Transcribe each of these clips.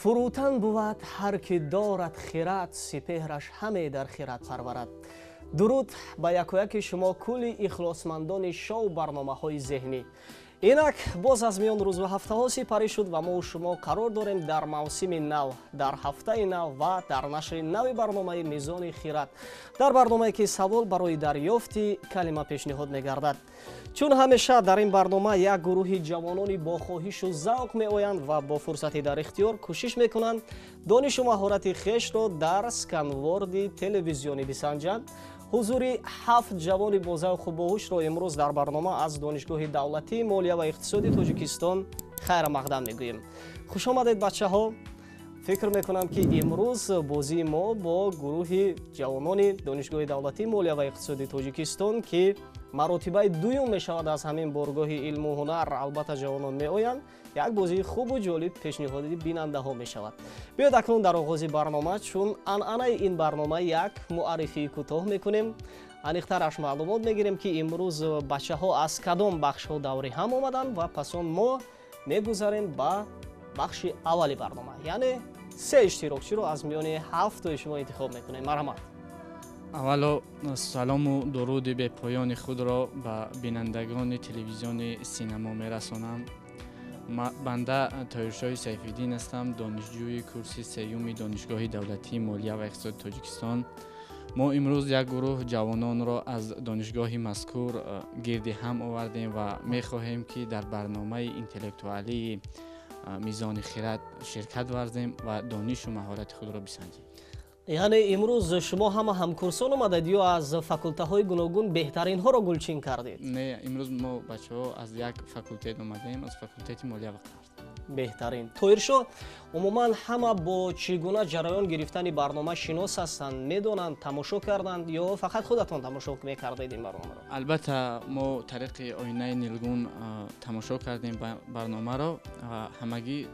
Фурӯтан бувад ҳар ки дорад хирад, сипеҳраш ҳаме дар хирад парварад. Дуруд ба якояки шумо кулли ихлосмандони шоу барномаҳои зеҳнӣ. Инак боз аз миён рӯзу ҳафтаҳо сипарӣ шуд ва мо шумо қарор дорем дар мавсими нав, дар ҳафтаи нав ва дар нашри нави барномаи Мизони хирад, дар барномае ки савол барои дарёфти калима пешниҳод мегардад. Чун ҳамеша дар ин барнома як гурӯҳи ҷавонони бо хоҳишу завқ меоянд ва бо фурсати дар ихтиёр кӯшиш мекунанд донишу маҳорати хешро дар сканворди телевизионӣ бисанҷанд. Ҳузури ҳафт ҷавони бозавқу боҳушро имрӯз дар барнома аз Донишгоҳи давлатии молия ва иқтисоди Тоҷикистон хайрамақдам мегӯем. Хуш омадед, бачаҳо. Фикр мекунам, ки имрӯз бозии мо бо гурӯҳи ҷавонони Донишгоҳи давлатии молия ва иқтисоди Тоҷикистон, ки маротибаи дуюм мешавад аз ҳамин боргоҳи илму ҳунар, албатта ҷавонон меоянд, як бозии хубу ҷолиб пешниҳоди бинандаҳо мешавад. Биёед акнун дар оғози барнома, чун анъанаи ин барнома, як муаррифии кӯтоҳ мекунем, аниқтараш маълумот мегирем, ки имрӯз бачаҳо аз кадом бахшҳо даври ҳам омаданд ва пас он мо мегузарем ба бахши аввали барнома, яъне се иштирокчиро аз миёни ҳафтои шумо интихоб мекунем. Марҳамат. Аввало салому дуруди бепоёни худро ба бинандагони телевизиони Синамо мерасонам. Банда Тоиршоҳи Сайфиддин ҳастам, донишҷӯи курси сеюми Донишгоҳи давлатии молия ва иқтисоди Тоҷикистон. Мо имрӯз як гурӯҳ ҷавононро аз донишгоҳи мазкур гирди ҳам овардем ва мехоҳем, ки дар барномаи интеллектуалии Мизони хирад ширкат варзем ва донишу маҳорати худро бисанҷем. Яъне имрӯз шумо ҳама ҳамкурсон омадед ё аз факултаҳои гуногун беҳтаринҳоро гулчин кардед? Не, имрӯз мо бачаҳо аз як факултет омадаем, аз факултети молия ва қарз. Беҳтарин. Тоиршо, умуман ҳама бо чӣ гуна ҷараён гирифтани барнома шинос ҳастанд, медонанд, тамошо карданд ё фақат худатон тамошо мекардед ин барномаро? Албатта, мо тариқи оинаи нилгун тамошо кардем барномаро ва ҳамагӣ.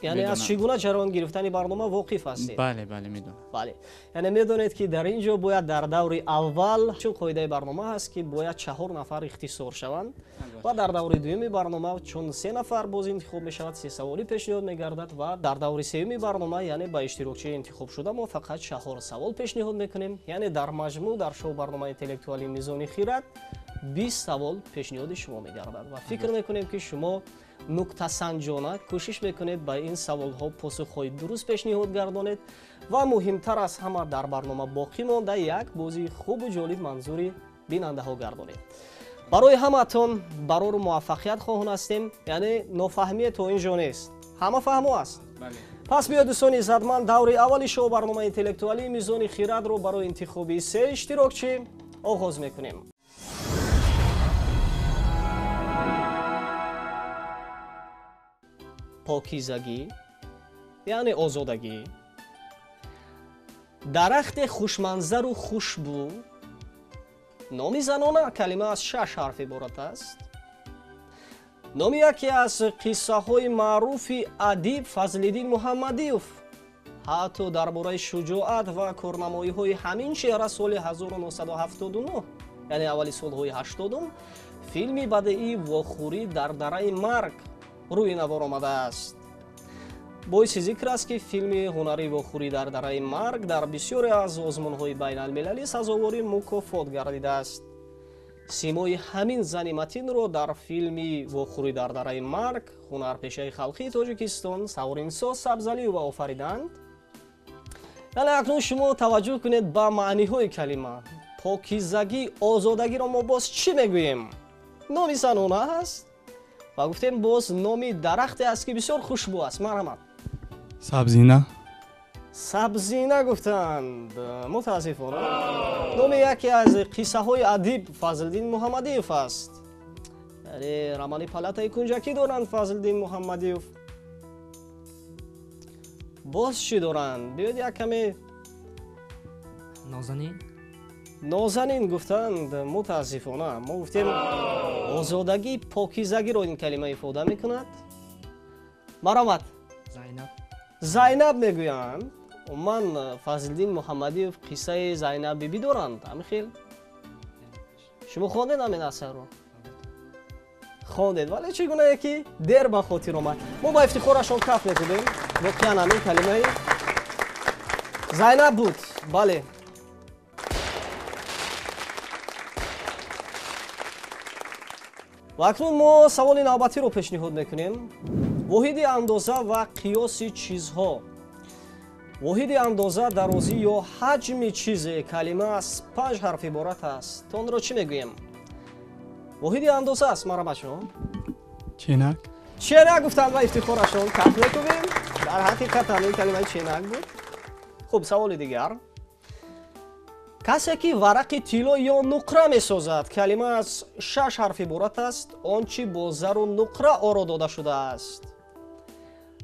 Яъне аз чӣ гуна ҷараён гирифтани барнома воқиф ҳастед? Бале, бале, медонам. Бале, яъне медонед, ки дар ин ҷо бояд дар даври аввал, чун қоидаи барнома ҳаст, ки бояд 4 нафар ихтисор шаванд ва дар даври дуюми барнома, чун 3 нафар боз интихоб мешавад, 3 саволӣ пешниҳод мегардад ва дар даври сеюми барнома, яъне ба иштирокчии интихобшуда мо фақат 4 савол пешниҳод мекунем. Яъне дар маҷмӯъ дар шоу барномаи интеллектуалии Мизони хирад 20 савол пешниҳоди шумо мегардад ва фикр мекунем, ки шумо нуктасанҷона кӯшиш мекунед ба ин саволҳо посухҳои дуруст пешниҳод гардонед ва муҳимтар аз ҳама дар барнома боқӣ монда як бозии хубу ҷолиб манзури бинандаҳо гардонед. Барои ҳамаатон барору муваффақият хоҳон ҳастем. Яъне нофаҳмие то ин ҷо нест, ҳама фаҳмо аст. Пас биёед, дӯстони иззатманд, даври аввали шоу барномаи интеллектуалии Мизони хирадро барои интихоби се иштирокчӣ оғоз мекунем. Покизагӣ, яъне озодагӣ, дарахте хушманзару хушбӯ, номи занона, калима аз 6 ҳарф иборат аст, номи яке аз қиссаҳои маъруфи адиб Фазлиддин Муҳаммадиев, ҳатто дар бораи шуҷоат ва корнамоиҳои ҳамин чеҳра соли 1979, яъне аввали солҳои 80, филми бадеии «Вохӯрӣ дар дараи марг» рӯи навор омадааст. Боиси зикр аст, ки филми ҳунарии «Вохӯрӣ дар дараи марг» дар бисёре аз озмунҳои байналмилалӣ сазовори мукофот гардидааст. Симои ҳамин зани матинро дар филми «Вохӯрӣ дар дараи марг» ҳунарпешаи халқии Тоҷикистон Саворинсо Сабзалиева офариданд. Яъне акнун шумо таваҷҷӯҳ кунед ба маъниҳои калима. Покизагӣ, озодагиро мо боз чӣ мегӯем? Номи занона аст ва гуфтем боз номи дарахте аст, ки бисёр хушбӯ аст. Марҳамат. Сабзина. Сабзина гуфтанд. Мутаассифона, номи яке аз қиссаҳои адиб Фазлиддин Муҳаммадиев аст. Яъне романи «Палатаи кунҷакӣ» доранд Фазлиддин Муҳаммадиев. Боз чӣ доранд? Биёед як каме. Нозанин. Нозанин гуфтанд. Мутаассифона, мо гуфтем озодагӣ, покизагиро ин калима ифода мекунад. Марҳамат. Зайнаб. Зайнаб мегӯянд. Умуман Фазлиддин Муҳаммадиев қиссаи Зайнаб бибӣ доранд, ҳамин хел? Шумо хондед ҳамин асарро? Хондед, вале чӣ гунае ки дер ба хотир омад. Мо ба ифтихорашон каф мекунем. Воқеан ҳамин калимаи Зайнаб буд. Бале. Ва акнун мо саволи навбатиро пешниҳод мекунем. Воҳиди андоза ва қиёси чизҳо. Воҳиди андоза, дарозӣ ё ҳаҷми чизе калима аз 5 ҳарф иборат аст. Онро чӣ мегӯем? Воҳиди андоза аст, марҳамат шумо. Ченак. Ченак гуфтанд ва ифтихорашон каф мекунем. Дар ҳақиқат ҳамин калимаи ченак буд. Хуб, саволи дигар. Касе ки варақи тилло ё нуқра месозад, калима аз 6 ҳарф иборат аст, он чӣ бо зару нуқра оро дода шудааст.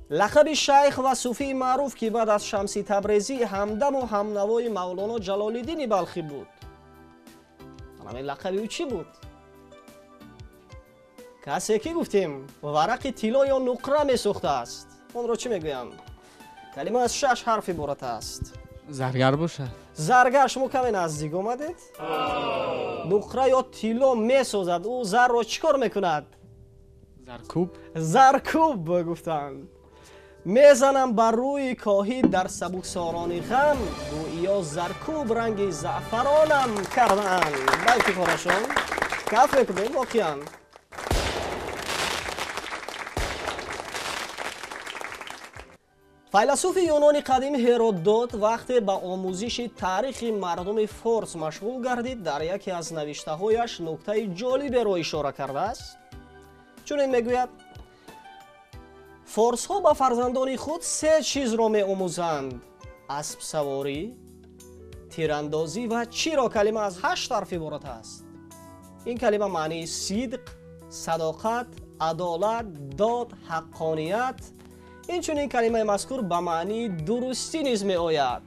Лақаби шайх ва суфии маъруф, ки баъд аз Шамси Табрезӣ ҳамдаму ҳамнавои Мавлоно Ҷалолиддини Балхӣ буд. Ҳамин лақаби ӯ чӣ буд? Касе ки гуфтем варақи тилло ё нуқра месохтааст, онро чӣ мегӯянд? Калима аз 6 ҳарф иборат аст. Заргар бошад. Заргар, шумо каме наздик омадед. Нуқра ё тилло месозад, ӯ зарро чӣ кор мекунад? Заркуб. Заркуб гуфтанд. Мезанам бар рӯи коҳӣ дар сабуксорони ғам, гӯё заркуб ранги заъфаронам кардаанд. Ба ифтихорашон каф мекунем воқеан. Файласуфи юнони қадим Ҳеродот вақте ба омӯзиши таърихи мардуми форс машғул гардид, дар яке аз навиштаҳояш нуктаи ҷолиберо ишора кардааст. Чунин мегӯяд: форсҳо ба фарзандони худ 3 чизро меомӯзанд: аспсаворӣ, тирандозӣ ва чиро. Калима аз 8 ҳарф иборат аст. Ин калима маънии сидқ, садоқат, адолат, дод, ҳаққоният. Инчунин калимаи мазкур ба маънии дурустӣ низ меояд.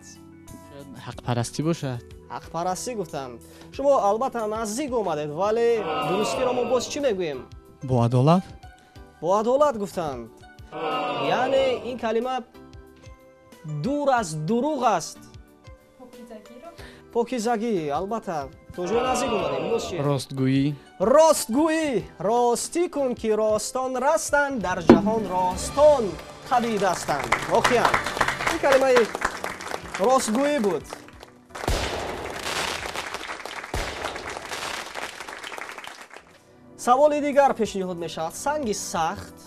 Ҳақпарастӣ бошад. Ҳақпарастӣ гуфтанд. Шумо албатта наздик омадед, вале дурустиро мо боз чӣ мегӯем? Бо адолат. Бо адолат гуфтанд. Яъне ин калима дур аз дурӯғ аст. Покизагӣ, албатта. То ҷое наздик омадем. Боз чӣ? Ростгӯӣ. Ростгӯӣ. Ростӣ кун, ки ростон растанд, дар ҷаҳон ростон қабидастанд. Воқеан ин калимаи ростгӯӣ буд. Саволи дигар пешниҳод мешавад. Санги сахт.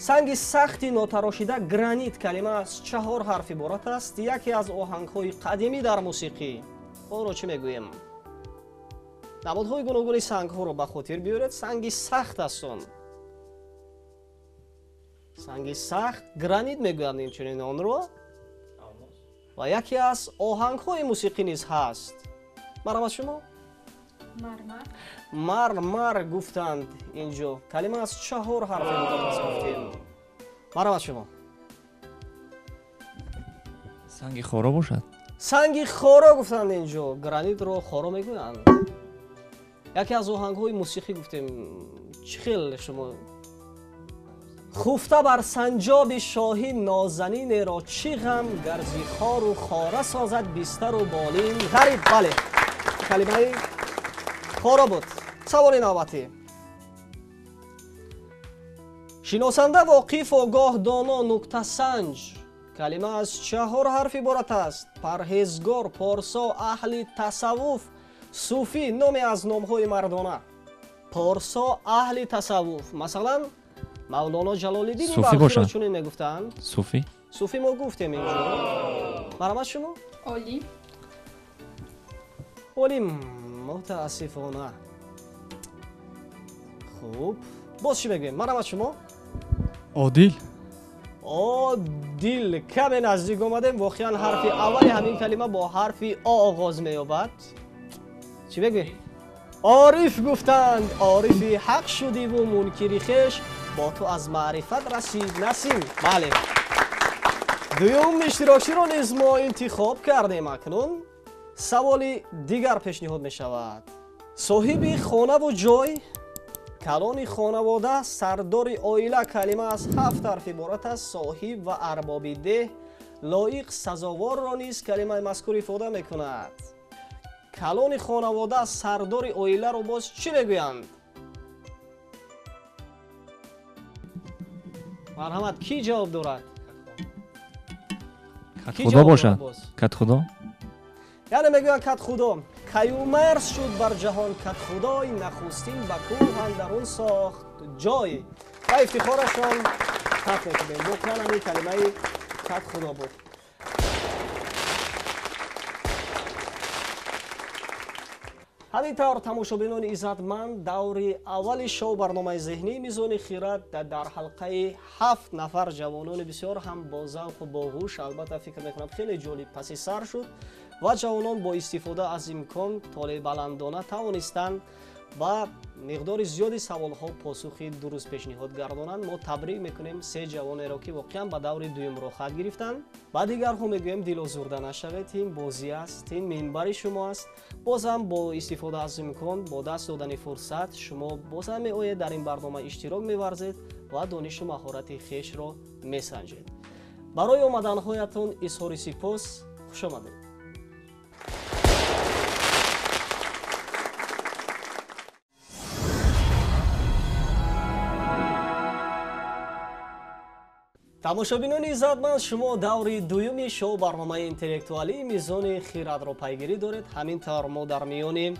Санги сахти нотарошида гранит калима аз 4 ҳарф иборат аст. Яке аз оҳангҳои қадимӣ дар мусиқӣ. Онро чӣ мегӯем? Намудҳои гуногуни сангҳоро ба хотир биёред. Санги сахт аст он. Санги сахт гранит мегӯянд инчунин онро. Ва яке аз оҳангҳои мусиқӣ низ ҳаст. Марҳамат шумо? Мармар. Мармар гуфтанд инҷо. Калима аз 4 ҳарф иборат аст гуфтем. Марҳамат шумо? Санги хоро бошад. Санги хоро гуфтанд инҷо. Гранитро хоро мегӯянд. Яке аз оҳангҳои мусиқӣ гуфтем. Чӣ хел шумо? Хуфта бар санҷоби шоҳӣ нозанинеро чӣ ғам, гарзи хору хора созад бистару болин ғариб. Бале, калимаи хоро буд. Саволи навбатӣ. Шиносанда, воқиф, огоҳ, доно, нуктасанҷ. Калима аз 4 ҳарф иборат аст. Парҳезгор, порсо, аҳли тасаввуф, суфӣ. Номе аз номҳои мардона. Порсо, аҳли тасаввуф. Масалан, Мавлоно Ҷалолиддини Балхиро чунин мегуфтанд. Суфӣ. Суфӣ мо гуфтем инҷо. Марҳамат шумо? Олим. Олим, мутаассифона. Хуб, боз чӣ мегӯем? Марҳамат шумо? Одил. Одил. Каме наздик омадем. Воқеан ҳарфи аввали ҳамин калима бо ҳарфи О оғоз меёбад. Чӣ мегӯем? Ориф гуфтанд. Орифи ҳақ шудиву мункири хеш, бо ту аз маърифат расид насим. Бале, дуюм иштирокчиро низ мо интихоб кардем. Акнун саволи дигар пешниҳод мешавад. Соҳиби хонаву ҷой, калони хонавода, сардори оила. Калима аз 7 ҳарф иборат аст. Соҳиб ва арбоби деҳ, лоиқ, сазоворро низ калимаи мазкур ифода мекунад. Калони хонавода, сардори оиларо боз чӣ мегӯянд? Марҳамат, кӣ ҷавоб дорад? Кадхудо бошад. Кадхудо. Яъне мегӯянд кадхудо. Каюмарс шуд бар ҷаҳон кадхудой, нахустин ба кӯҳ андарун сохт ҷой. Ва ифтихорашон каф мекунем. Воқеан ҳамин калимаи кадхудо буд. Ҳамин тавр, тамошобинони иззатманд, даври аввали шоу барномаи зеҳнии Мизони хирад дар ҳалқаи 7 нафар ҷавонони бисёр ҳам бо завқу бо ҳуш, албатта фикр мекунам хеле ҷолиб паси сар шуд ва ҷавонон бо истифода аз имкон толеъбаландона тавонистанд ба миқдори зиёди саволҳо посухи дуруст пешниҳод гардонанд. Мо табрик мекунем се ҷавонеро, ки воқеан ба даври дуюм роҳхат гирифтанд. Ба дигарҳо мегӯем дилозурда нашавед, ин бозӣ аст, ин минбари шумо аст. Бозам бо истифода аз имкон, бо даст додани фурсат, шумо бозам меоед дар ин барнома иштирок меварзед ва донишу маҳорати хешро месанҷед. Барои омаданҳоятон изҳори сипос. Хуш омадед. Тамошобинони иззатманд, шумо даври дуюми шоу барномаи интеллектуалии Мизони хирадро пайгирӣ доред. Ҳамин тавр мо дар миёни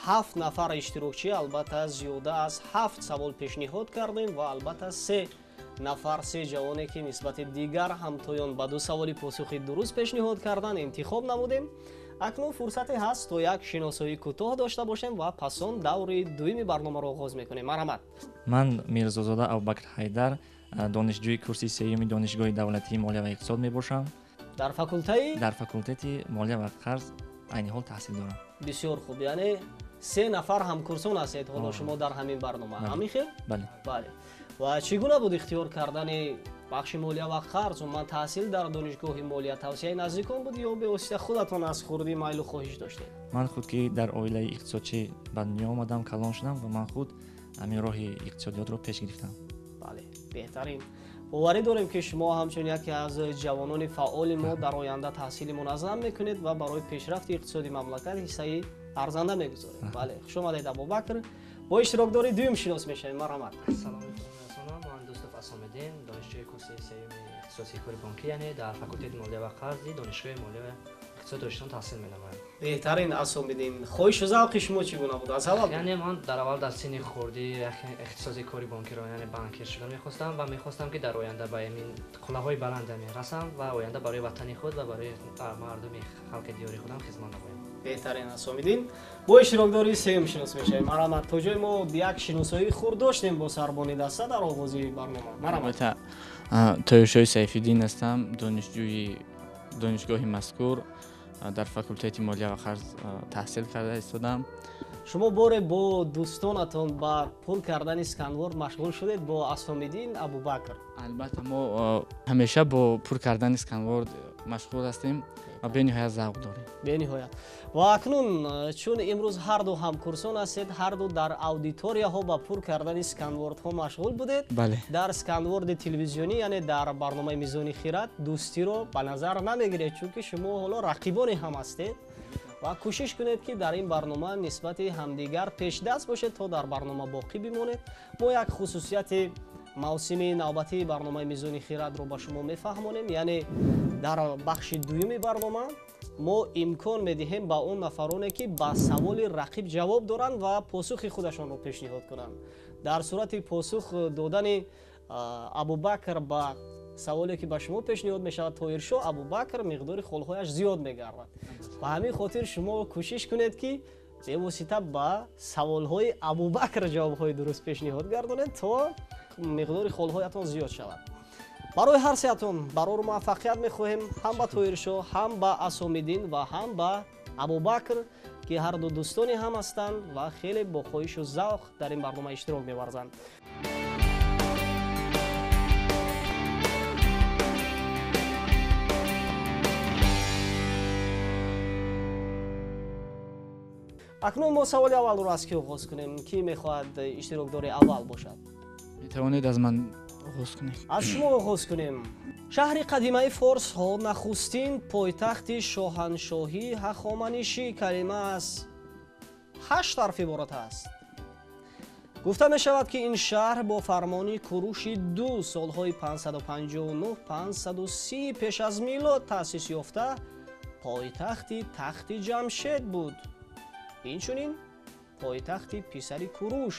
7 нафар иштирокчӣ албатта зиёда аз 7 савол пешниҳод кардем ва албатта 3 нафар, се ҷавоне ки нисбати дигар ҳамтоён ба 2 саволи посухи дуруст пешниҳод кардан интихоб намудем. Акнун фурсате ҳаст то як шиносоии кӯтоҳ дошта бошем ва пас он даври дуюми барномаро оғоз мекунем. Марҳамат. Ман Мирзозода Абубакр Ҳайдар, донишҷӯи курси сеюми Донишгоҳи давлатии молия ва иқтисод мебошам. Дар факултаи? Дар факултети молия ва қарз айни ҳол таҳсил дорам. Бисёр хуб, яъне 3 нафар ҳамкурсон ҳастед ҳоло шумо дар ҳамин барнома. Ҳамин хел? Бале. Бале. Ва чӣ гуна буд ихтиёр кардани бахши молия ва қарз? Умуман таҳсил дар донишгоҳи молия тавсияи наздикон буд ё бевосита худатон аз хурдӣ майлу хоҳиш доштед? Ман худ ки дар оилаи иқтисодчӣ ба дунё омадам, калон шудам ва ман худ ҳамин роҳи иқтисодиётро пеш гирифтам. Бале, беҳтарин. Боварӣ дорем ки шумо ҳамчун яке аз ҷавонони фаъоли мо дар оянда таҳсили муназзам мекунед ва барои пешрафти иқтисоди мамлакат ҳиссаи арзанда мегузоред. Бале, хуш омадед, Абубакр. Бо иштирокдори дуюм шинос мешавем. Марҳамат. Салом алайкум, ман Дӯстов Асомиддин, донишҷӯи курси сеюми ихтисоси кори бонкӣ, яъне дар факултети молия ва қарзи Донишгоҳи молия ва иқтисоди Тоҷикистон таҳсил менамоям. Беҳтарин, Асомиддин. Хоҳишу завқи шумо чӣ гуна буд аз аввал? Яъне ман дар аввал дар синни хурдӣ ихтисоси кори бонкиро, яъне банкир шудан мехостам ва мехостам ки дар оянда ба ин қуллаҳои баланд расам ва оянда барои ватани худ ва барои мардуми халқи диёри худам хизмат намоям. Беҳтарин, Асомиддин. Бо иштирокдори сеюм шинос мешавем. Марҳамат. То ҷои мо як шиносоии хурд доштем бо сарбони даста дар оғози барнома. Марҳамат. Тоиршоҳи Сайфиддин ҳастам, донишҷӯи донишгоҳи мазкур, дар факултети молия ва қарз таҳсил карда истодам. Шумо боре бо дӯстонатон ба пур кардани сканворд машғул шудед бо Асомиддин, Абубакр? Албатта, мо ҳамеша бо пур кардани сканворд машғул ҳастем ва бениҳоят завқ дорем. Бениҳоят. Ва акнун чун имрӯз ҳарду ҳамкурсон ҳастед, ҳарду дар аудиторияҳо ба пур кардани сканвордҳо машғул будед. Бале. Дар сканворди телевизионӣ, яъне дар барномаи Мизони хирад, дӯстиро ба назар намегиред, чунки шумо ҳоло рақибони ҳам ҳастед ва кӯшиш кунед ки дар ин барнома нисбати ҳамдигар пешдаст бошед то дар барнома боқӣ бимонед. Мо як хусусияти мавсими навбатии барномаи Мизони хирадро ба шумо мефаҳмонем, яъне дар бахши дуюми барнома мо имкон медиҳем ба он нафароне ки ба саволи рақиб ҷавоб доранд ва посухи худашонро пешниҳод кунанд. Дар сурати посух додани Абубакр ба саволе ки ба шумо пешниҳод мешавад, Тоиршоҳ Абубакр миқдори холҳояш зиёд мегардад. Ба ҳамин хотир шумо кӯшиш кунед ки бевосита ба саволҳои Абубакр ҷавобҳои дуруст пешниҳод гардонед то миқдори холҳоятон зиёд шавад. Барои ҳар сеатон барору муваффақият мехоҳем, ҳам ба Тоиршоҳ, ҳам ба Асомиддин ва ҳам ба Абубакр, ки ҳарду дӯстони ҳам ҳастанд ва хеле бо хоҳишу завқ дар ин барнома иштирок меварзанд. Акнун мо саволи аввалро аз ки оғоз кунем? Ки мехоҳад иштирокдори аввал бошад? Метавонед аз ман оғоз кунед. Аз шумо оғоз кунем. Шаҳри қадимаи форсҳо, нахустин пойтахти шоҳаншоҳии ҳахоманишӣ, калима аз 8 ҳарф иборат аст. Гуфта мешавад, ки ин шаҳр бо фармони Куруши ду солҳои 559-530 пеш аз милод таъсис ёфта, пойтахти тахти Ҷамшед буд. Инчунин пойтахти писари Куруш.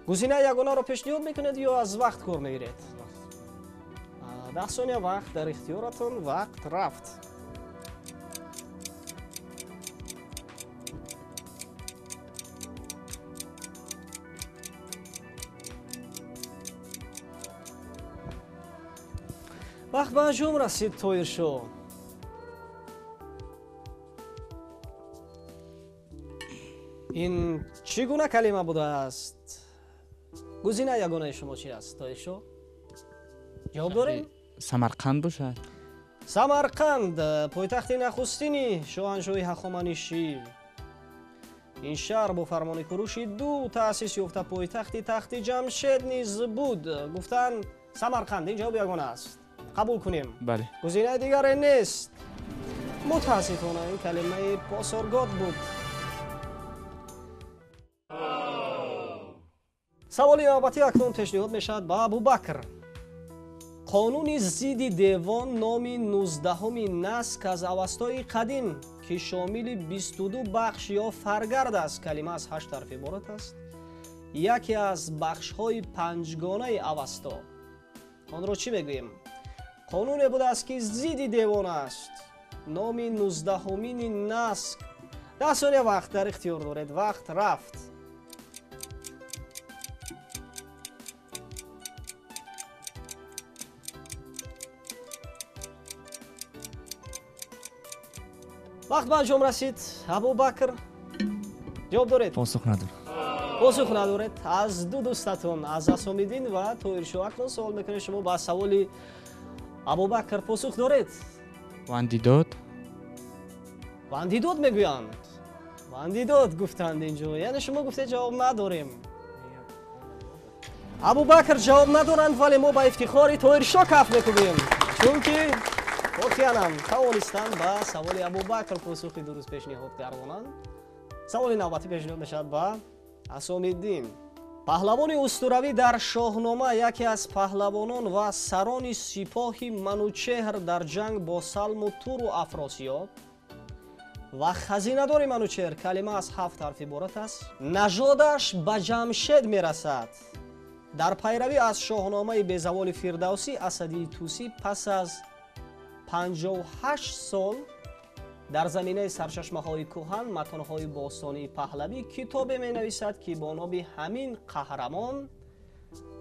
Гузинаи ягонаро пешниҳод мекунед ё аз вақт кор мегиред? 10 сония вақт дар ихтиёратон, вақт рафт. Вақт ба анҷом расид, Тоиршо. Ин чӣ гуна калима будааст? Гузинаи ягонаи шумо чи аст, Тоиршо? Ҷавоб дорем? Самарқанд бошад. Самарқанд, пойтахти нахустини шоҳаншоҳи Ҳахоманишӣ. Ин шаҳр бо фармони Куруши ду таъсис ёфта, пойтахти тахти Ҷамшед низ буд. Гуфтанд Самарқанд, ин ҷавоби ягона аст. Қабул кунем? Бале. Гузинаи дигаре нест. Мутаассифона, ин калимаи Посоргод буд. Саволи навбатӣ акнун пешниҳод мешавад ба Абубакр. Қонуни зидди девон номи 19-уми наск аз Авастои қадим, ки шомили 22 бахш ё фаргард аст. Калима аз 8 ҳарф иборат аст. Яке аз бахшҳои панҷгонаи Авасто. Онро чӣ мегӯем? Қонуне будааст, ки зидди девон аст. Номи 19-умини наск. 10 сония вақт дар ихтиёр доред. Вақт рафт. Вақт ба анҷом расид. Абубакр, ҷавоб доред? Посух надорам. Посух надоред. Аз ду дӯстатон, аз Асомиддин ва Тоиршо, акнун суол мекунед. Шумо ба саволи Абубакр посух доред? Вандидод. Вандидод мегӯянд. Вандидод гуфтанд инҷо. Яъне шумо гуфтед ҷавоб надорем. Абубакр ҷавоб надоранд, вале мо ба ифтихори Тоиршо каф мекунем, чунки воқеанам тавонистанд ба саволи Абубакр посухи дуруст пешниҳод гардонанд. Саволи навбатӣ пешниҳод мешавад ба Асомиддин. Паҳлавони устуравӣ дар Шоҳнома яке аз паҳлавонон ва сарони сипоҳи Манучеҳр дар ҷанг бо Салму Туру Афросиёб ва хазинадори Манучеҳр. Калима аз 7 ҳарф иборат аст. Нажодаш ба Ҷамшед мерасад. Дар пайравӣ аз Шоҳномаи безаволи Фирдавсӣ, Асадии Тӯсӣ пас аз 58 сол дар заминаи сарчашмаҳои кӯҳан, матонҳои бостонии паҳлавӣ китобе менависад, ки бо номи ҳамин қаҳрамон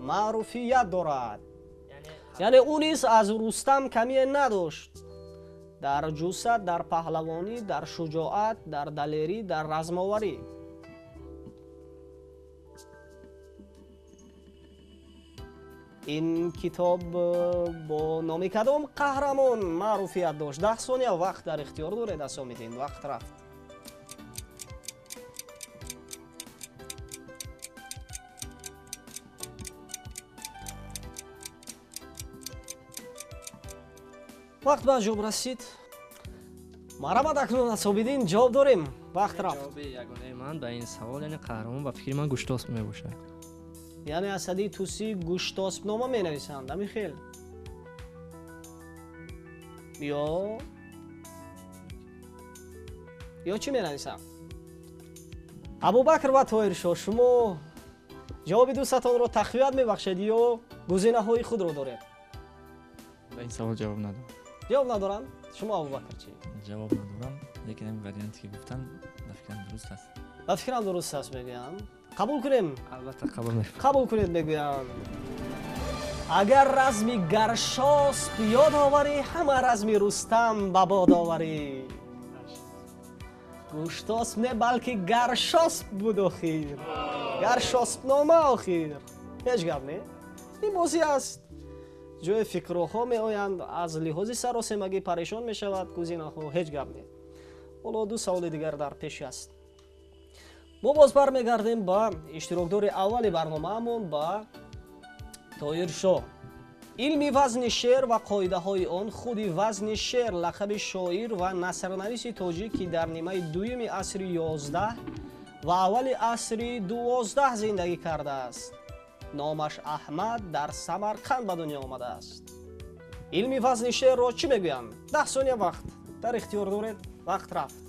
маъруфият дорад. Яъне ӯ низ аз Рустам камие надошт. Дар ҷусад, дар паҳлавонӣ, дар шуҷоат, дар далерӣ, дар размоварӣ. Ин китоб бо номи кадом қаҳрамон маъруфият дошт? 10 сония вақт дар ихтиёр доред, Асомиддин. Вақт рафт. Вақт ба анҷом расид. Марҳамат, акнун Асомиддин, ҷавоб дорем. Вақт рафт. Ҷавоби ягонаи ман ба ин савол, яъне қаҳрамон ба фикри ман Гуштосп мебошад. Яъне Асадии Тӯсӣ Гуштоспнома менависанд, ҳамин хел? Ё чӣ менависанд? Абубакр ва Тоиршо, шумо ҷавоби дӯстатонро тақвият мебахшед ё гузинаҳои худро доред? Ба ин савол ҷавоб надорам. Ҷавоб надоранд? Шумо Абубакр чӣ? Ҷавоб надорам, лекин ҳамин варианте ки гуфтанд ба фикрам дуруст аст. Ба фикрам дуруст аст мегӯям. Қабул кунем? Албатта қабул мекунем. Қабул кунед мегӯям. Агар разми Гаршосп ёд оварӣ, ҳама разми Рустам ба бод оварӣ. Гуштосп не, балки Гаршосп буд охир. Гаршоспнома охир. Ҳеҷ гап не? Ин бозӣ аст. Ҷои фикрҳо меоянд, аз лиҳози саросемагӣ парешон мешавад гузинаҳо, ҳеҷ гап не. Ҳоло ду саволи дигар дар пеш аст. Мо боз бармегардем ба иштирокдори аввали барномаамон, ба Тоиршо. Илми вазни шеър ва қоидаҳои он, худи вазни шеър лақаби шоир ва насрнависи тоҷик, ки дар нимаи дуюми асри 11 ва аввали асри 12 зиндагӣ кардааст. Номаш Аҳмад, дар Самарқанд ба дунё омадааст. Илми вазни шеърро чӣ мегӯянд? 10 сония вақт дар ихтиёр доред. Вақт рафт.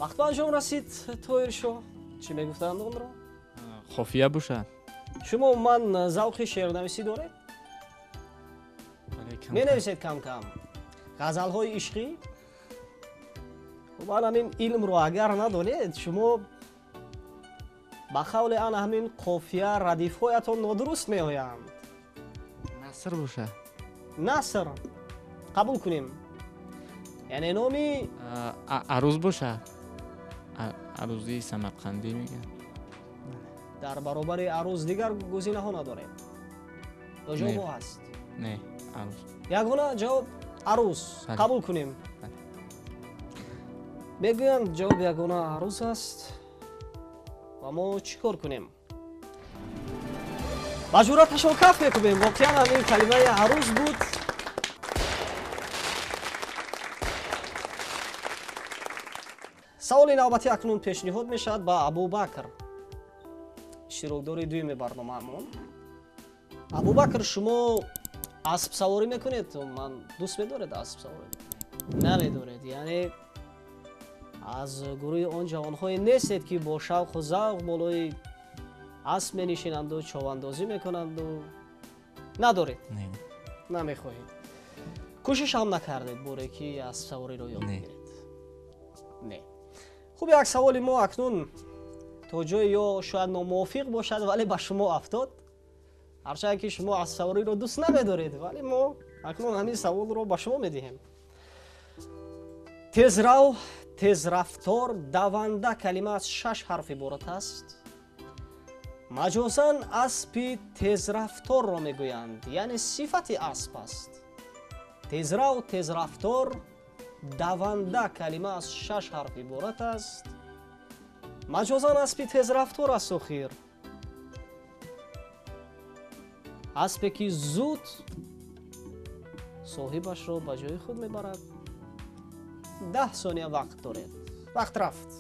Вақт ба анҷом расид. Тоҳиршоҳ, чӣ мегуфтанд онро? Қофия бошад. Шумо умуман завқи шеърнависӣ доред? Менависед кам-кам ғазалҳои ишқӣ? Ман ҳамин илмро агар надонед, шумо ба қавли ана ҳамин қофия радифҳоятон нодуруст меоянд. Наср бошад. Наср қабул кунем, яъне номи аруз бошад. Арузии самарқандӣ мегӯянд. Дар баробари аруз дигар гузинаҳо надорем ё ҷавобҳо ҳаст? Не, аруз. Ягона ҷавоб аруз. Қабул кунем. Мегӯянд ҷавоб ягона аруз аст ва мо чӣ кор кунем? Ба ҷуръаташон каф мекунем. Воқеан ҳамин калимаи аруз буд. Саволи навбатӣ акнун пешниҳод мешавад ба Абубакр, иштирокдори дуюми барномаамон. Абубакр, шумо аспсаворӣ мекунед? Ман дӯст медоред аспсаворӣ? Намедоред, яъне аз гурӯҳи он ҷавонҳое нестед, ки бо шавқу завқ болои асп менишинанду човандозӣ мекунанду? Надоред? Намехоҳед? Кӯшиш ҳам накардед боре ки аспсавориро ёд бигиред? Не. Хуб, як саволи мо акнун то ҷое ё шояд номувофиқ бошад, вале ба шумо афтод. Ҳарчанд ки шумо аспсавориро дӯст намедоред, вале мо акнун ҳамин саволро ба шумо медиҳем. Тезрав, тезрафтор, даванда калима аз 6 ҳарф иборат аст. Маҷозан аспи тезрафторро мегӯянд, яъне сифати асп аст. Тезрав, тезрафтор, даванда калима аз 6 ҳарф иборат аст. Маҷозан аспи тезрафтор аст. Охир аспе ки зуд соҳибашро ба ҷои худ мебарад. 10 сония вақт доред. Вақт рафт.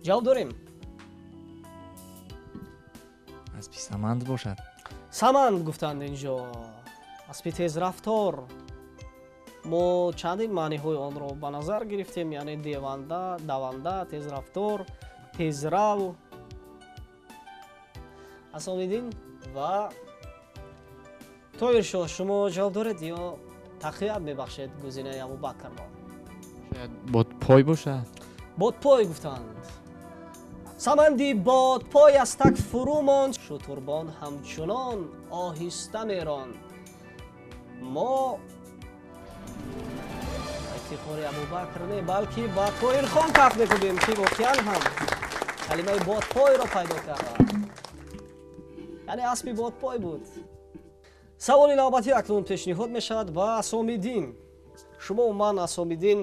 Ҷавоб дорем? Аспи саманд бошад. Саманд гуфтанд инҷо. Аспи тезрафтор. Мо чандин маъниҳои онро ба назар гирифтем, яъне деванда, даванда, тезрафтор, тезрав. Асомиддин ва Тоҳиршоҳ, шумо ҷавоб доред ё тақвият мебахшед гузинаи Абубакрро? Шояд бодпой бошад. Бодпой гуфтанд. Саманди бодпой аз так фурӯ монд, шутурбон ҳамчунон оҳиста меронд. Мо ифтихори Абубакр не, балки ба Тоҳирхон каф мекунем, ки воқеан ҳам калимаи бодпойро пайдо карданд. Яъне аспи бодпой буд. Саволи навбатӣ акнун пешниҳод мешавад ба Асомиддин. Шумо умуман, Асомиддин,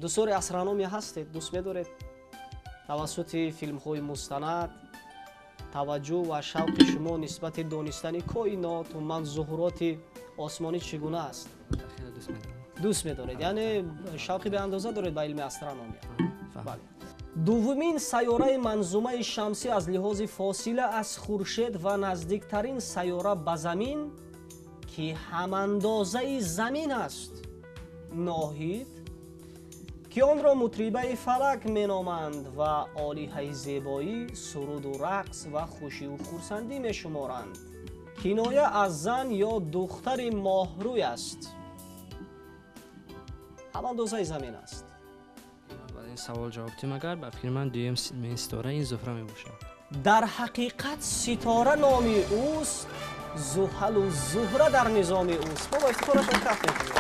дӯстдори астрономия ҳастед? Дӯст медоред? Тавассути филмҳои мустанад таваҷҷӯҳ ва шавқи шумо нисбати донистани коинот, умуман зуҳуроти осмонӣ чӣ гуна аст? Дӯст медоред, яъне шавқи беандоза доред ба илми астрономия. Бале. Дуввумин сайёраи манзумаи шамсӣ аз лиҳози фосила аз хуршед ва наздиктарин сайёра ба замин, ки ҳамандозаи замин аст, Ноҳид, ки онро мутрибаи фалак меноманд ва олиҳаи зебоӣ, суруду рақс ва хушиву хурсандӣ мешуморанд. Киноя аз зан ё духтари моҳрӯй аст. Ҳамандозаи замин аст. Ин савол ҷавоб дим, агар ба фикри ман дуюм ситора ин Зуҳра мебошад. Дар ҳақиқат ситора номи ӯст, Зуҳалу Зуҳра дар низоми ӯст. Мо бо ифтихорашон каф мекунем.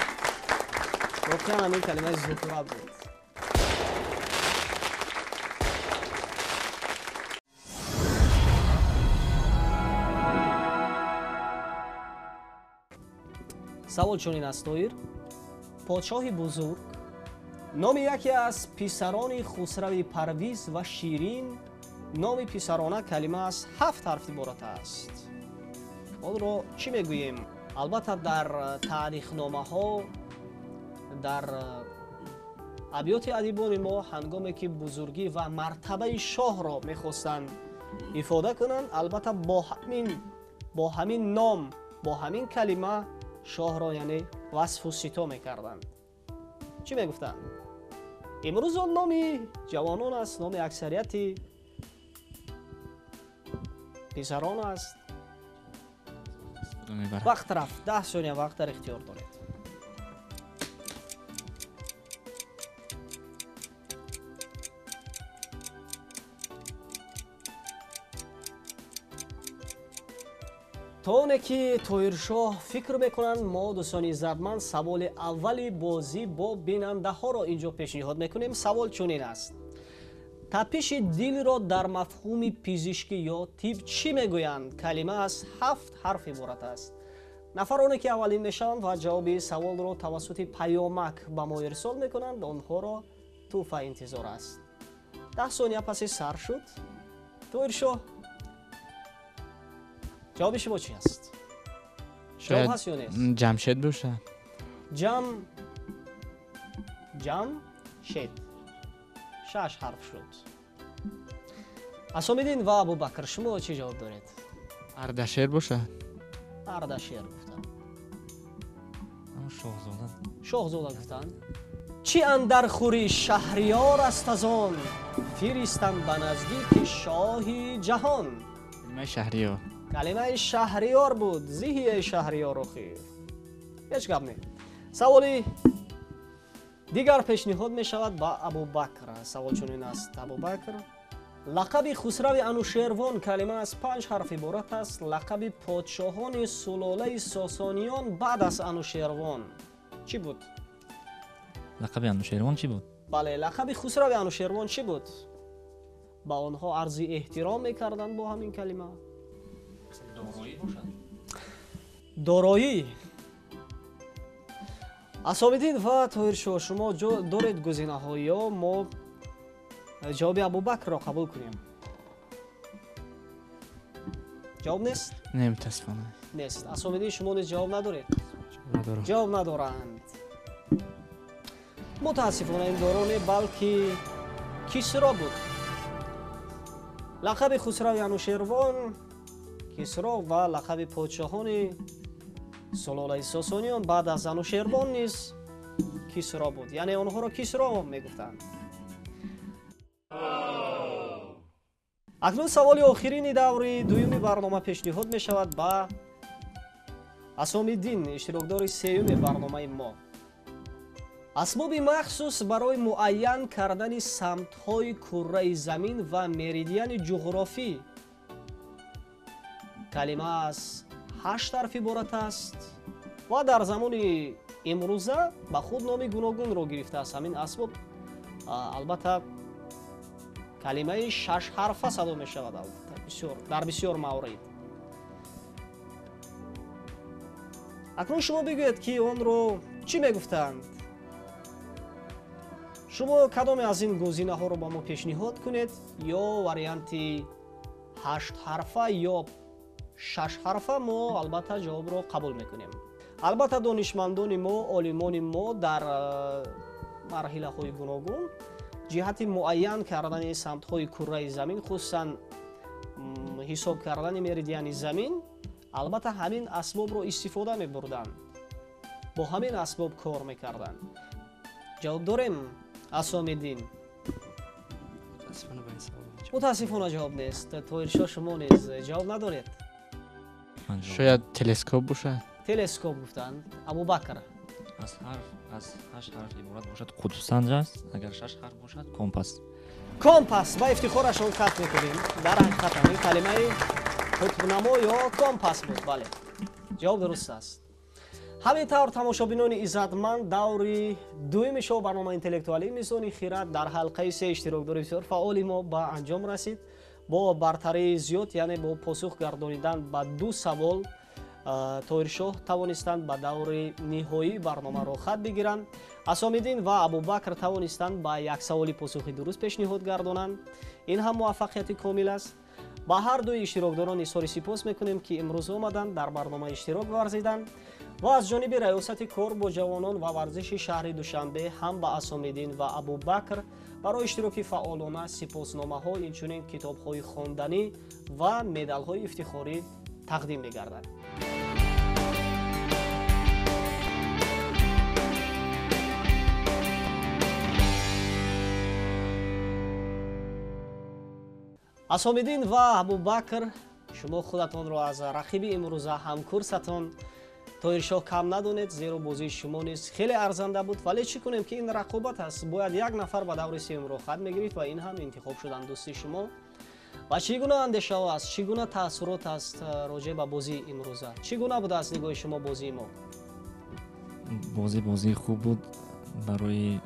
Воқеан ҳамин калимаи Зуҳра буд. Савол чунин аст, Тоир. Подшоҳи бузург номи яке аз писарони Хусрави Парвиз ва Ширин, номи писарона калима аз 7 ҳарф иборат аст. Онро чӣ мегӯем? Албатта, дар таърихномаҳо, дар абёти адибони мо ҳангоме ки бузургӣ ва мартабаи шоҳро мехостанд ифода кунанд, албатта бо ҳамин ном, бо ҳамин калима шоҳро, яъне васфу сито мекарданд. Чӣ мегуфтанд? Имрӯз он номи ҷавонон аст, номи аксарияти писарон аст. Вақт рафт, 10 сония вақт дар ихтиёр доред. То оне ки Тоиршоҳ фикр мекунанд, мо, дӯстони иззатманд, саволи аввали бозӣ бо бинандаҳоро инҷо пешниҳод мекунем. Савол чунин аст: тапиши дилро дар мафҳуми пизишкӣ ё тиб чӣ мегӯянд? Калима аз 7 ҳарф иборат аст. Нафароне ки аввалин мешаванд ва ҷавоби саволро тавассути паёмак ба мо ирсол мекунанд, онҳоро тӯҳфа интизор аст. 10 сония паси сар шуд. Тоиршоҳ, ҷавоби шумо чи аст? Ҷавоб ҳаст ё нест? Ҷамшед бошад. Ҷамшед. 6 ҳарф шуд. Асомиддин ва Абубакр, шумо чӣ ҷавоб доред? Ардашер бошад. Ардашер гуфтанд. Шоҳзода. Шоҳзода гуфтанд. Чӣ андархӯри шаҳриёр аст аз он, фиристам ба наздики шоҳи ҷаҳон. Калимаи шаҳриёр. Калимаи шаҳриёр буд. Зиҳияи шаҳриёр охир. Ҳеҷ гап не. Саволи дигар пешниҳод мешавад ба Абубакр. Савол чунин аст, Абубакр. Лақаби Хусрави Анушервон калима аз 5 ҳарф иборат аст. Лақаби подшоҳони сулолаи Сосониён баъд аз Анушервон чӣ буд? Лақаби Анушервон чӣ буд? Бале, лақаби Хусрави Анушервон чӣ буд? Ба онҳо арзи эҳтиром мекарданд бо ҳамин калима. Дороӣ бошад? Дороӣ. Асомиддин ва Тоиршоҳ, шумо доред гузинаҳо ё мо ҷавоби Абубакрро қабул кунем? Ҷавоб нест? Не, мутаассифона. Нест. Асомиддин, шумо низ ҷавоб надоред? Надорам. Ҷавоб надоранд. Мутаассифона ин доро не, балки Кисро буд. Лақаби Хусрави Анушервон Кисро ва лақаби подшоҳони сулолаи Сосониён баъд аз Анушервон низ Кисро буд. Яъне онҳоро Кисро мегуфтанд. Акнун саволи охирини даври дуюми барнома пешниҳод мешавад ба Асомиддин, иштирокдори сеюми барномаи мо. Асбоби махсус барои муайян кардани самтҳои курраи замин ва меридиани ҷуғрофӣ. Калима аз 8 ҳарф иборат аст ва дар замони имрӯза ба худ номи гуногунро гирифтааст. Ҳамин асбоб албатта калимаи 6 ҳарфа садо мешавад, албатта дар бисёр маврид. Акнун шумо бигӯед, ки онро чӣ мегуфтанд? Шумо кадоме аз ин гузинаҳоро ба мо пешниҳод кунед, ё варианти 8 ҳарфа ё 6 ҳарфа, мо албатта ҷавобро қабул мекунем. Албатта донишмандони мо, олимони мо дар марҳилаҳои гуногун ҷиҳати муайян кардани самтҳои курраи замин, хусусан ҳисоб кардани меридиани замин, албатта ҳамин асбобро истифода мебурданд, бо ҳамин асбоб кор мекарданд. Ҷавоб дорем, Асомиддин? Мутаассифона ҷавоб нест. Тоиршоҳ, шумо низ ҷавоб надоред? Шояд телескоп бошад. Телескоп гуфтанд. Абубакр. Аз 8 ҳарф иборат бошад қутбсанҷ аст, агар 6 ҳарф бошад компас. Компас. Ба ифтихорашон кат мекунем. Дар ҳақиқат ҳамин калимаи қутбнамо ё компас буд. Бале, ҷавоб дуруст аст. Ҳамин тавр, тамошобинони иззатманд, даври дуюми шоу барномаи интеллектуалии Мизони Хирад дар ҳалқаи се иштирокдори бисёр фаъоли мо ба анҷом расид. Бо бартарии зиёд, яъне бо посух гардонидан ба 2 савол, Тоҳиршоҳ тавонистанд ба даври ниҳоии барнома роҳхат бигиранд. Асомиддин ва Абубакр тавонистанд ба як саволи посухи дуруст пешниҳод гардонанд. Ин ҳам муваффақияти комил аст. Ба ҳар дуи иштирокдорон изҳори сипос мекунем, ки имрӯз омаданд, дар барнома иштирок варзиданд ва аз ҷониби раёсати кор бо ҷавонон ва варзиши шаҳри Душанбе ҳам ба Асомиддин ва Абубакр барои иштироки фаъолона сипосномаҳо, инчунин китобҳои хонданӣ ва медалҳои ифтихорӣ тақдим мегардад. Асомиддин ва Абубакр, шумо худатонро аз рақиби имрӯза ҳамкурсатон Тоҳиршоҳ кам надонед, зеро бозии шумо низ хеле арзанда буд. Вале чӣ кунем, ки ин рақобат аст, бояд як нафар ба даври сеюм роҳхат мегирифт ва ин ҳам интихоб шудан дӯсти шумо. Ва чӣ гуна андешаҳо аст, чӣ гуна таассурот аст роҷеъ ба бозии имрӯза? Чӣ гуна будааст нигоҳи шумо бозии мо? Бозии хуб буд барои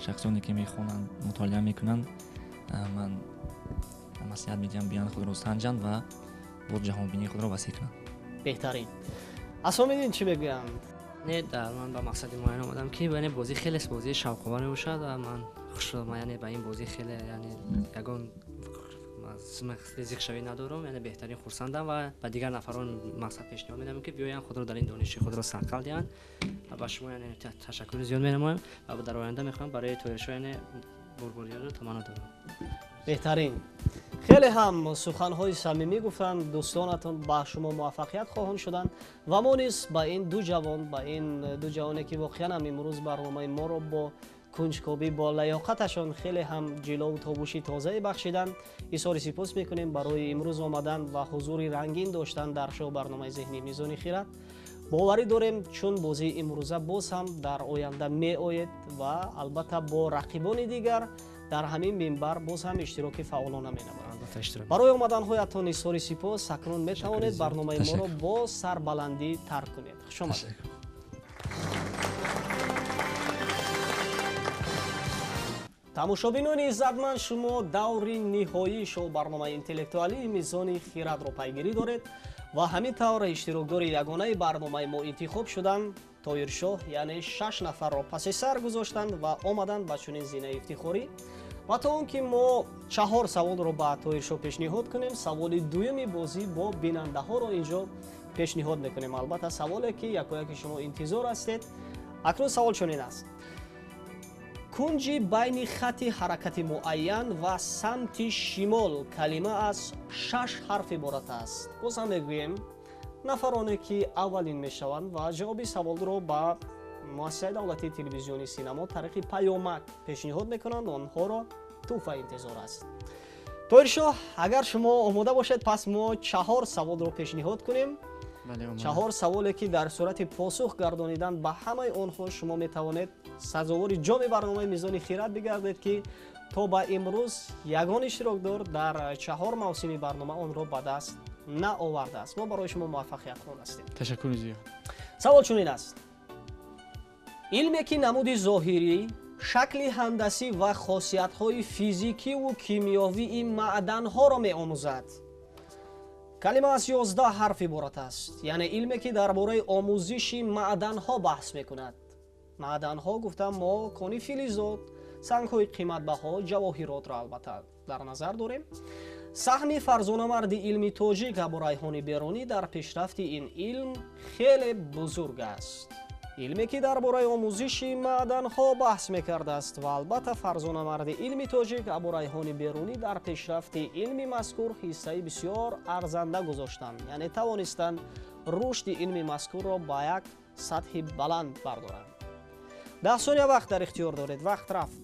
шахсоне ки мехонанд, мутолиа мекунанд. Ман маслиҳат медиҳам биёянд худро санҷанд ва боз ҷаҳонбинии худро васеъ кунанд. Беҳтарин. Асомиддин чӣ мегӯянд? Не, дар ман ба мақсади муайян омадам, ки яъне бозӣ хеле бозии шавқовар мебошад ва ман хушам, яъне ба ин бозӣ хеле, яъне ягон зиқшавӣ надорам, яъне беҳтарин хурсандам ва ба дигар нафарон мақсад пешниҳод медиҳам, ки биёянд худро дар ин дониши худро сайқал диҳанд ва ба шумо яъне ташаккури зиёд менамоям ва дар оянда мехоҳам барои Тоҳиршоҳ яъне бурбуриёро таманно дорам. Беҳтарин. Хеле ҳам суханҳои самимӣ гуфтанд дӯстонатон, ба шумо муваффақият хоҳон шуданд ва мо низ ба ин ду ҷавон, ба ин ду ҷавоне ки воқеан ҳам имрӯз барномаи моро бо кунҷкобӣ, бо лаёқаташон хеле ҳам ҷилову тобуши тозае бахшиданд, изҳори сипос мекунем барои имрӯз омадан ва ҳузури рангин доштан дар шоу барномаи зеҳнии Мизони Хирад. Боварӣ дорем, чун бозии имрӯза боз ҳам дар оянда меоед ва албатта бо рақибони дигар дар ҳамин минбар боз ҳам иштироки фаъолона менамояд. Барои омаданҳоятон изҳори сипос. Акнун метавонед барномаи моро бо сарбаландӣ тарк кунед. Хуш омадед. Тамошобинони иззатманд, шумо даври ниҳоии шоу барномаи интеллектуалии Мизони Хирадро пайгирӣ доред ва ҳамин тавр иштирокдори ягонаи барномаи мо интихоб шуданд Тоҳиршоҳ, яъне 6 нафарро паси сар гузоштанд ва омаданд ба чунин зинаи ифтихорӣ. Ва то он ки мо 4 саволро ба Тоҳиршоҳ пешниҳод кунем, саволи дуюми бозӣ бо бинандаҳоро инҷо пешниҳод мекунем. Албатта саволе ки якояки шумо интизор ҳастед. Акнун савол чунин аст: кунҷи байни хати ҳаракати муайян ва самти шимол калима аз 6 ҳарф иборат аст. Боз ҳам мегӯем, нафароне ки аввалин мешаванд ва ҷавоби саволро ба муассисаи давлатии телевизиони Синамо тариқи паёмак пешниҳод мекунанд, онҳоро тӯҳфа интизор аст. Тоҳиршоҳ, агар шумо омода бошед, пас мо 4 саволро пешниҳод кунем. 4 саволе ки дар сурати посух гардонидан ба ҳамаи онҳо шумо метавонед сазовори ҷоми барномаи Мизони Хирад бигардед, ки то ба имрӯз ягон иштирокдор дар 4 мавсими барнома онро ба даст наовардааст. Мо барои шумо муваффақият хоҳон ҳастем. Ташаккури зиёд. Савол чунин аст: илме ки намуди зоҳирӣ, шакли ҳандасӣ ва хосиятҳои физикиву кимиёвии маъданҳоро меомӯзад. Калима аз 11 ҳарф иборат аст, яъне илме ки дар бораи омӯзиши маъданҳо баҳс мекунад. Маъданҳо гуфтам мо кони филизот, сангҳои қиматбаҳо, ҷавоҳиротро албатта дар назар дорем. Саҳми фарзонамарди илми тоҷик Абурайҳони Берунӣ дар пешрафти ин илм хеле бузург аст. Илме ки дар бораи омӯзиши маъданҳо баҳс мекардааст ва албатта фарзонамарди илми тоҷик Абурайҳони Берунӣ дар пешрафти илми мазкур ҳиссаи бисёр арзанда гузоштанд, яъне тавонистанд рушди илми мазкурро ба як сатҳи баланд бардоранд. 10 сония вақт дар ихтиёр доред. Вақт рафт.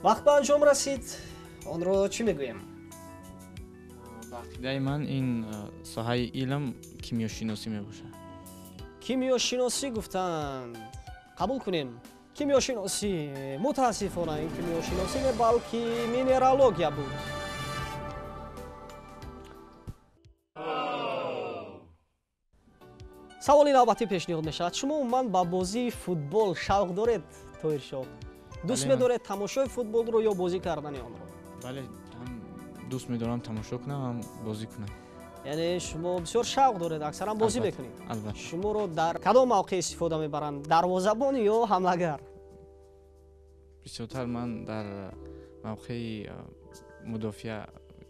Вақт ба анҷом расид. Онро чӣ мегӯем? Ба ақидаи ман ин соҳаи илм кимиёшиносӣ мебошад. Кимиёшиносӣ гуфтанд. Қабул кунем. Кимиёшиносӣ. Мутаассифона ин кимиёшиносӣ не, балки минералогия буд. Саволи навбатӣ пешниҳод мешавад. Шумо умуман ба бозии футбол шавқ доред, Тоҳиршоҳ? Дӯст медоред тамошои футболро ё бозӣ кардани онро? Бале, ҳам дӯст медорам тамошо кунам, ҳам бозӣ кунам. Яъне шумо бисёр шавқ доред, аксаран бозӣ мекунед. Албатта. Шуморо дар кадом мавқеъ истифода мебаранд, дарвозабон ё ҳамлагар? Бисёртар ман дар мавқеи мудофиа,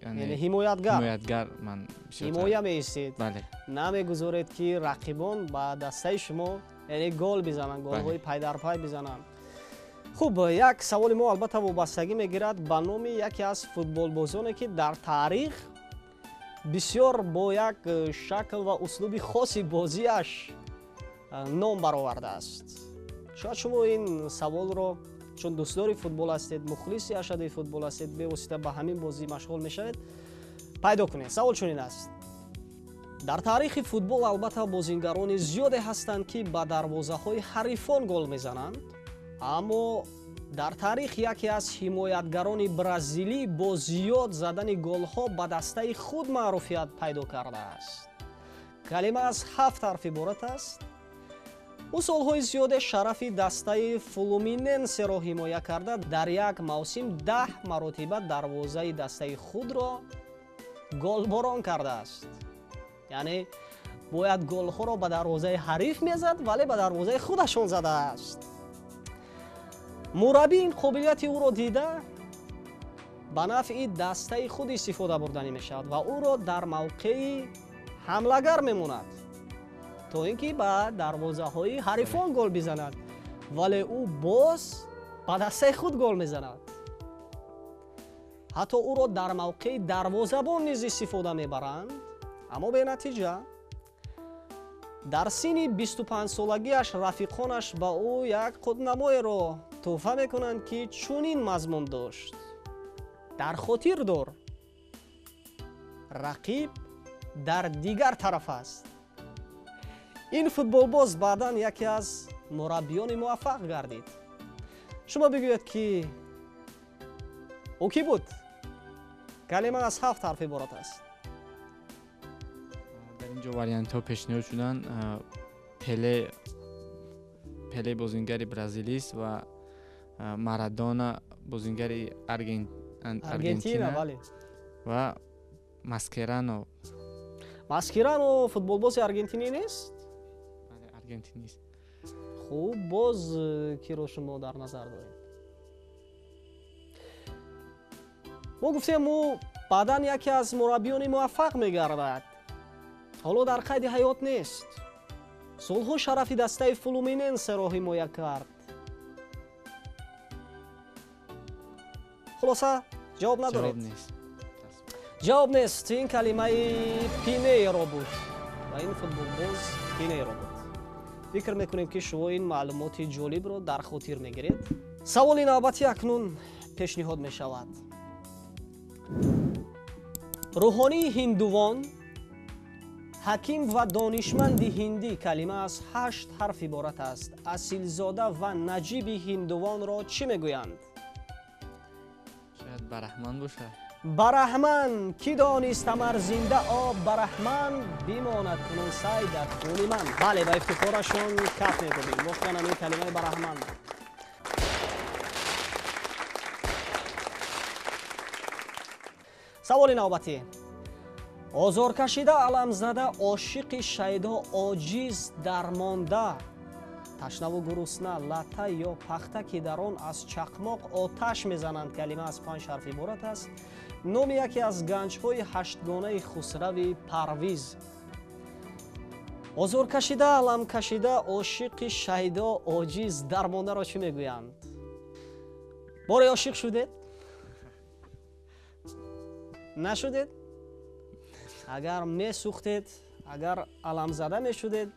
яъне ҳимоятгар. Ҳимоятгар ман бисёртар. Ҳимоя меистед. Бале. Намегузоред, ки рақибон ба дастаи шумо, яъне гол бизананд, голҳои пайдарпай бизананд. Хуб, як саволи мо албатта вобастагӣ мегирад ба номи яке аз футболбозоне, ки дар таърих бисёр бо як шакл ва услуби хоси бозиаш ном баровардааст. Шояд шумо ин саволро, чун дӯстдори футбол ҳастед, мухлиси ашадии футбол ҳастед, бевосита ба ҳамин бозӣ машғул мешавед, пайдо кунед. Савол чунин аст. Дар таърихи футбол албатта бозингарони зиёде ҳастанд, ки ба дарвозаҳои ҳарифон гол мезананд, аммо дар таърих яке аз ҳимоятгарони бразилӣ бо зиёд задани голҳо ба дастаи худ маъруфият пайдо кардааст. Калима аз ҳафт ҳарф иборат аст. Ӯ солҳои зиёде шарафи дастаи Флуминенсеро ҳимоя карда, дар як мавсим 10 маротиба дарвозаи дастаи худро голборон кардааст. Яъне бояд голҳоро ба дарвозаи ҳариф мезад, вале ба дарвозаи худашон задааст. Мураббӣ ин қобилияти ӯро дида, ба нафъи дастаи худ истифода бурданӣ мешавад ва ӯро дар мавқеи ҳамлагар мемонад, то ин ки ба дарвозаҳои ҳарифон гол бизанад, вале ӯ боз ба дастаи худ гол мезанад. Ҳатто ӯро дар мавқеи дарвозабон низ истифода мебаранд, аммо бенатиҷа. Дар синни 25-солагиаш рафиқонаш ба ӯ як қутбнамоеро тӯҳфа мекунанд, ки чунин мазмун дошт: дар хотир дор, рақиб дар дигар тараф аст. Ин футболбоз баъдан яке аз мураббиёни муваффақ гардид. Шумо бигӯед, ки ӯ кӣ буд? Калима аз ҳафт ҳарф иборат аст. Дар ин ҷо вариантҳо пешниҳод шуданд. Пеле бозингари бразилист ва Марадона бозингари Аргентина ва Маскерано. Маскерано футболбози аргентинӣ нест? Бале, аргентинист. Хуб, боз киро шумо дар назар доред? Мо гуфтем, ӯ баъдан яке аз мураббиёни муваффақ мегардад. Ҳоло дар қайди ҳаёт нест. Солҳо шарафи дастаи Флуминенсеро ҳимоя кард. Хулоса, ҷавоб надоред? Ҷавоб нест. Ин калимаи Пинейро буд ва ин футболбоз Пинейро буд. Фикр мекунем, ки шумо ин маълумоти ҷолибро дар хотир мегиред. Саволи навбатӣ акнун пешниҳод мешавад. Рӯҳонии ҳиндувон, ҳаким ва донишманди ҳиндӣ, калима аз ҳашт ҳарф иборат аст. Асилзода ва наҷиби ҳиндувонро чӣ мегӯянд? Шояд Бараҳман бошад. Бараҳман. Кӣ донист амар зинда об бараҳман, бимонад кунун сай дар хуни ман. Бале, ба ифтихорашон каф мекунем. Воқеан ҳамин калимаи бараҳман. Саволи навбатӣ. Озоркашида, аламзада, ошиқи шайдо, оҷиз, дармонда, ташнаву гурусна, латта ё пахта, ки дар он аз чақмоқ оташ мезананд, калима аз панҷ ҳарф иборат аст. Номи яке аз ганҷҳои ҳаштгонаи Хусрави Парвиз. Озоркашида, аламкашида, ошиқи шайдо, оҷиз, дармондаро чӣ мегӯянд? Боре ошиқ шудед? Нашудед? Агар месӯхтед, агар аламзада мешудед,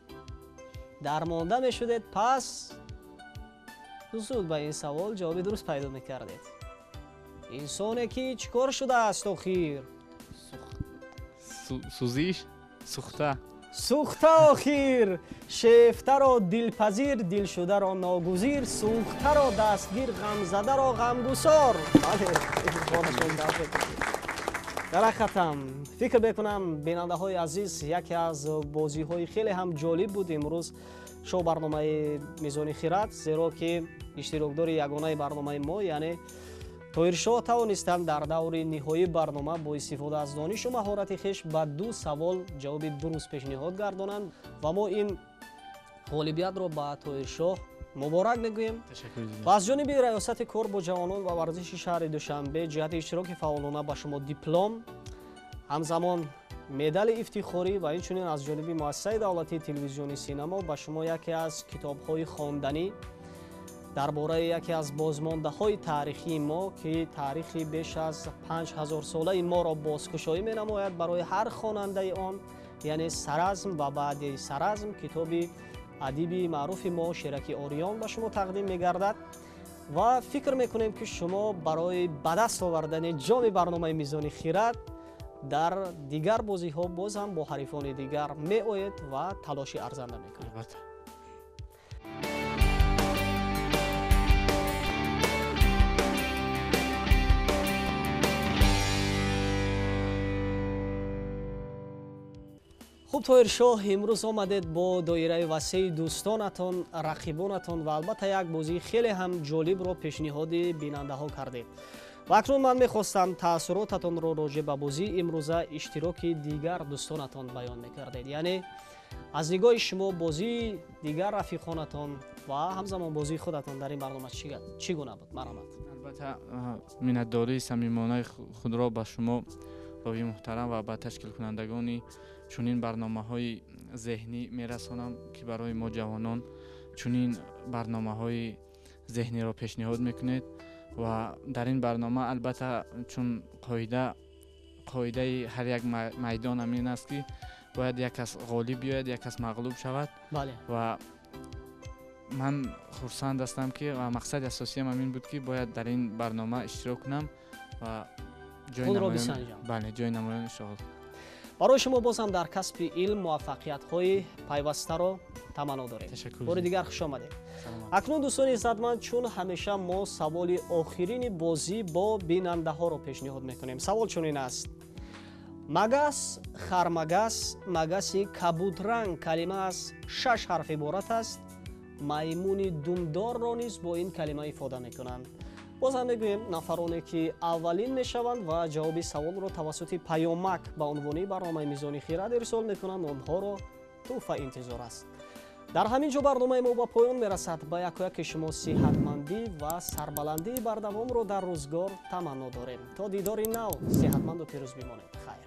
дармонда мешудед, пас зуд ба ин савол ҷавоби дуруст пайдо мекардед. Инсоне ки чӣ кор шудааст охир? Сӯзиш, сӯхта. Сӯхта охир. Шефтаро дилпазир, дилшударо ногузир, сӯхтаро дастгир, ғамзадаро ғамгусор. Бале, Дар ҳақиқатам фикр мекунам, бинандаҳои азиз, яке аз бозиҳои хеле ҳам ҷолиб буд имрӯз шоу барномаи Мизони хирад, зеро ки иштирокдори ягонаи барномаи мо, яъне Тоҳиршоҳ, тавонистанд дар даври ниҳоии барнома бо истифода аз донишу маҳорати хеш ба ду савол ҷавоби дуруст пешниҳод гардонанд ва мо ин ғолибиятро ба Тоҳиршоҳ муборак мегӯем. Ва аз ҷониби Раёсати кор бо ҷавонон ва варзиши шаҳри Душанбе ҷиҳати иштироки фаъолона ба шумо диплом, ҳамзамон медали ифтихорӣ ва инчунин аз ҷониби Муассисаи давлатии телевизиони Синамо ба шумо яке аз китобҳои хонданӣ дар бораи яке аз бозмондаҳои таърихии мо, ки таърихи беш аз 5000 солаи моро бозкушоӣ менамояд барои ҳар хонандаи он, яъне Саразм ва баъди Саразм, китоби адиби маъруфи мо Шераки Ориён ба шумо тақдим мегардад. Ва фикр мекунем, ки шумо барои ба даст овардани ҷоми барномаи Мизони хирад дар дигар бозиҳо боз ҳам бо ҳарифони дигар меоед ва талоши арзанда мекунед. Хуб, Тоҳиршоҳ, имрӯз омадед бо доираи васеи дӯстонатон, рақибонатон ва албатта як бозии хеле ҳам ҷолибро пешниҳоди бинандаҳо кардед. Ва акнун ман мехостам таассуротатонро роҷеъ ба бозии имрӯза, иштироки дигар дӯстонатон баён мекардед, яъне аз нигоҳи шумо бозии дигар рафиқонатон ва ҳамзамон бозии худатон дар ин барнома чӣ гуна буд? Марҳамат. Албатта, миннатдории самимонаи худро ба шумо, ровии муҳтарам, ва ба ташкилкунандагони чунин барномаҳои зеҳнӣ мерасонам, ки барои мо ҷавонон чунин барномаҳои зеҳниро пешниҳод мекунед. Ва дар ин барнома, албатта, чун қоидаи ҳар як майдон ҳамин аст, ки бояд як кас ғолиб биёяд, як кас мағлуб шавад. Ва ман хурсанд ҳастам, ки ва мақсади асосиям ҳамин буд, ки бояд дар ин барнома иштирок кунам ва ҷои намоён ишғол. Барои шумо боз ҳам дар касби илм муваффақиятҳои пайвастаро таманно дорем. Бори дигар хуш омадед. Акнун, дӯстони иззатманд, чун ҳамеша мо саволи охирини бозӣ бо бинандаҳоро пешниҳод мекунем. Савол чунин аст: магас, хармагас, магаси кабудранг калима аз шаш ҳарф иборат аст. Маймуни думдорро низ бо ин калима ифода мекунанд. Боз ҳам мегӯем, нафароне ки аввалин мешаванд ва ҷавоби саволро тавассути паёмак ба унвони барномаи Мизони хирад ирсол мекунанд, онҳоро тӯҳфа интизор аст. Дар ҳамин ҷо барномаи мо ба поён мерасад. Ба якояки шумо сиҳатмандӣ ва сарбаландии бардавомро дар рӯзгор таманно дорем. То дидори нав сиҳатманду пирӯз бимонед. Хайр.